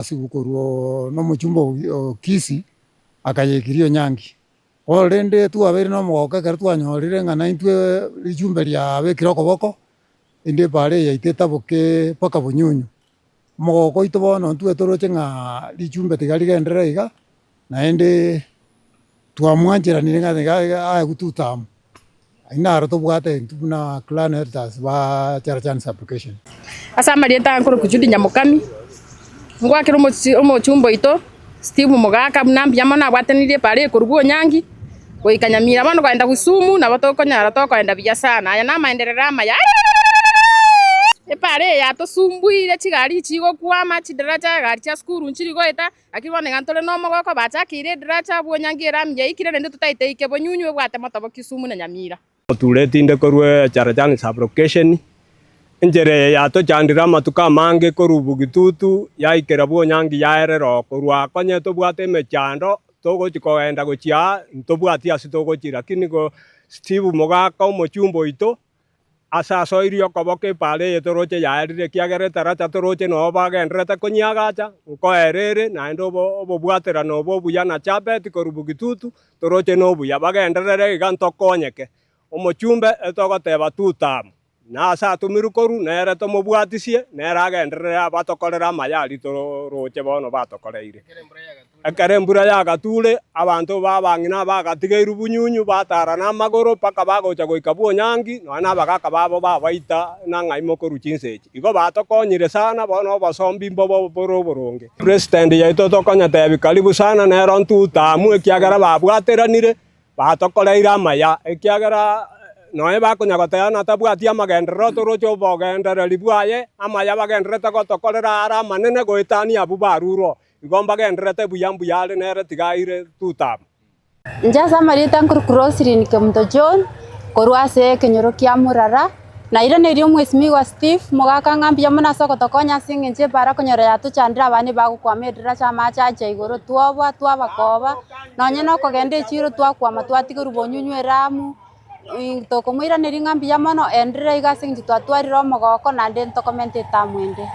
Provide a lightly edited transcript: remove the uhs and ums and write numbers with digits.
Ase korwa nomochumba o Kisi akayekiria onyangi. Bono rende twabeire nomogoko ekero twanyorire ng'a naintwe richumbe riabekire okoboko, ende epaara eye yaito etaboke mpaka bonyunyu. Omogoko oito bono intwe toroche ng'a richumbe tiga rigenderere iga, naende twamwancheranire ng'a iga iga aegwe two term. Ayio naro tobwate intwe buna clan elders ba Cherachan sub-location. Ase amarieta aya nkorokwa Judy Nyamokami, ngwakera omochi omochumba oito Steve Mogaka buna mbuya mono abwatanirie epaara ekorwa Onyangi goika Nyamira bono kogenda Kisumu nabo tokonyora tokoenda buya sana. Aya namaenderero amaya Epaara eye yatosumbuire chigari chigokwama, chidaraja egari chia sukuru nchiri goeta, Lakini bono iga ntore nomogoko, bachakeire ediracha abwo onyangi erami yaikire naende totaete eike bonyunyu ebwate motobo Kisumu na Nyamira. Otureti inde korwa Cherachani sub-location, enchera eye yatochandire amatuko amange korwa Bugitutu yaikera Bwonyangi yaerera oo, korwa aa konye tobwate emechando togochi kogenda gochia aa ntobwati ase togochia lakini go Steve Mogaka omochumba oito Ase asoirie okoboko epaara eye toroche yaerire, ekiagera etaracha toroche noo bagendererete konyiagacha, nkoera ere, naende obobwaterano obo obuya na Jabeti korwa Bugitutu, toroche nobuya. Bagenderere iga ntokonyeke. Omochumbe etogoteba Tutamu, na ase atomirwe korwa, nere tomobwatisie, nere agenderere abatokorere amaya aria toroche bono batokoreire. Ekero embura yagature, abanto b'abang'ina bagatigeirwe bunyunyu, batara namagoro mpaka bagocha goika bw'onyangi, nonya nabagaaka babo babaita nang'aimo korwa chinsa echi. Igo batokonyire sana, bono obosombi mbobo bore oboronge. President yaito tokonyetebia karibu sana nero ntutamu ekiagera babwateranire, batokoreire amaya, ekiagera nonya bakonya goteba natabwati amagenderero toroche obogendereri bwaye, amaya bagendererete gotokorera are amanene goetania abwo barure oo. Igo mbagendererete buya mbuya are nere tiga aire tutamu. Inche ase amarieta nkorokwa Roselyn Kemunto John, korwa ase ekenyoro kia Murara, nairaneria omwesimigwa Steve mogaka ng'a mbuya mono ase ogotokonya ase eng'encho ebara konyora yatochandire abana ebagokwama edirasha amache acha igoro twoboa twabakoba, nonye na okogenda echiro twakwama twatigerwa bonyunyu eramu, tokomoiraneria ng'a mbuya mono enderera iga ase eng'encho twatwarire omogoko naende ntokomente etamu ende.